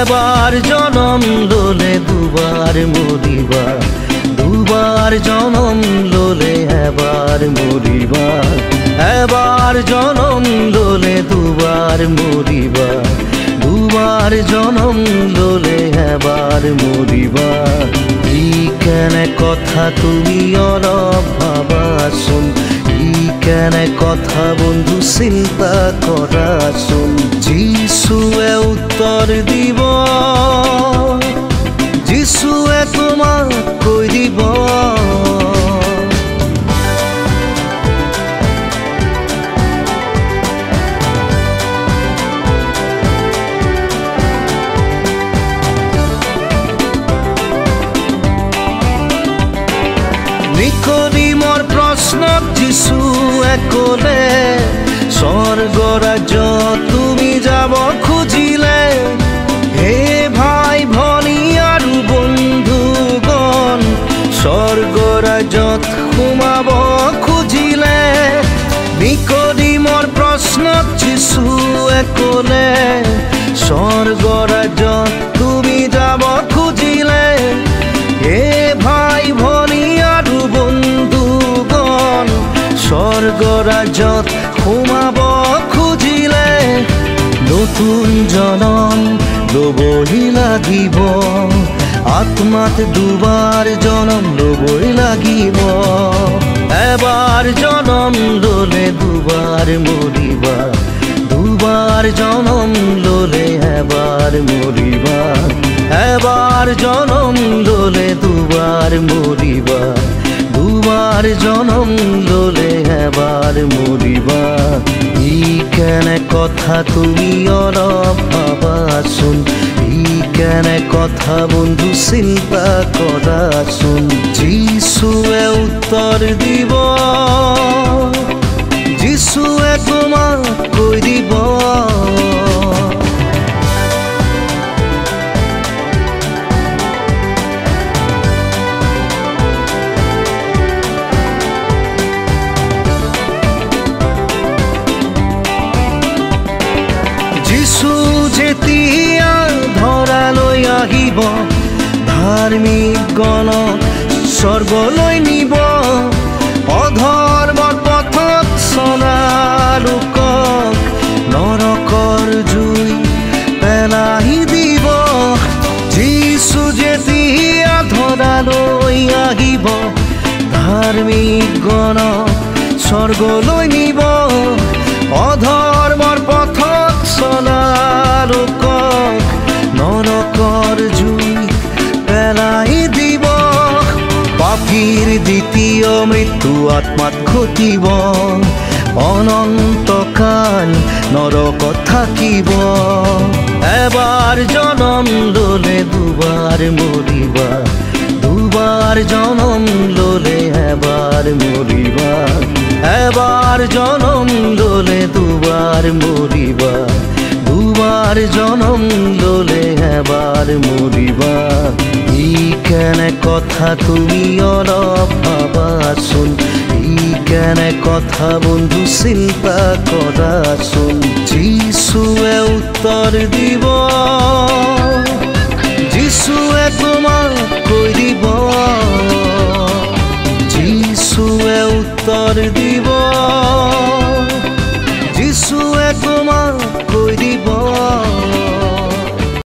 এবাৰ জনম ললে দুবাৰ মৰিবা, দুবাৰ জনম ললে এবাৰ মৰিবা। এবাৰ জনম ললে দুবাৰ মৰিবা, দুবাৰ জনম ললে এবাৰ মৰিবা। ই কেনে কথা তুমি অলপ ভাবাচোন, ই কেনে কথা বন্ধু চিন্তা কৰাচোন। যিচুৱে উত্তৰ দিব, যিচুৱে তোমাক কৈ দিব। নিকোদিমৰ প্ৰশ্নত যিচুৱে ক'লে, স্বৰ্গৰাজ্য তুমি যাব খুজিলে। হে ভাই ভনী আৰু বন্ধুগণ, স্বৰ্গৰাজ্যত সোমাব খুজিলে। নিকোদিমৰ প্ৰশ্নত যিচুৱে ক'লে, স্বৰ্গৰাজ্যত তুমি যাব খুজিলে। হে ভাই ভনী আৰু বন্ধুগণ, স্বৰ্গৰাজ্যত সোমাব খুজিলে। নতুন জনম ল'বই লাগিব, আত্মাত দুবাৰ জনম ল'বই লাগিব। এবাৰ জনম ল'লে দুবাৰ মৰিবা, দুবাৰ জনম ল'লে এবাৰ মৰিবা। এবাৰ জনম ল'লে দুবাৰ মৰিবা, দুবাৰ জনম ল'লে এবাৰ মৰিবা। ই কেনে কথা তুমি অলপ ভাবাচোন, ই কেনে কথা বন্ধু চিন্তা কৰাচোন। যিচুৱে উত্তৰ দিব, যিচুৱে তোমাক কৈ দিব। যিচু যেতিয়া ধৰালৈ আহিব, ধাৰ্মিক গণক স্বৰ্গলৈ নিব। অধৰ্মৰ পথত চলা লোকক নৰকৰ জুই পেলাই দিব। যিচু যেতিয়া ধৰালৈ আহিব, ধাৰ্মিক গণক স্বৰ্গলৈ নিব। অধৰ্মৰ পথত চলা লোকক নৰকৰ জুই পেলাই দিব। পাপীৰ দ্বিতীয় মৃত্যু আত্মাত ঘটিব, অনন্তকাল নৰকত থাকিব। এবাৰ জনম ললে দুবাৰ মৰিবা, দুবাৰ জনম ললে এবাৰ মৰিবা। এবাৰ জনম ললে দুবাৰ মৰিবা, দুবাৰ জনম ললে এবাৰ মৰিবা। ই কেনে কথা তুমি অলপ ভাবাচোন, ই কেনে কথা বন্ধু চিন্তা কৰাচোন। যিচুৱে উত্তৰ দিব, যিচুৱে তোমাক কৈ দিব। যিচুৱে উত্তৰ দিব, যিচুৱে তোমাক কৈ দিব।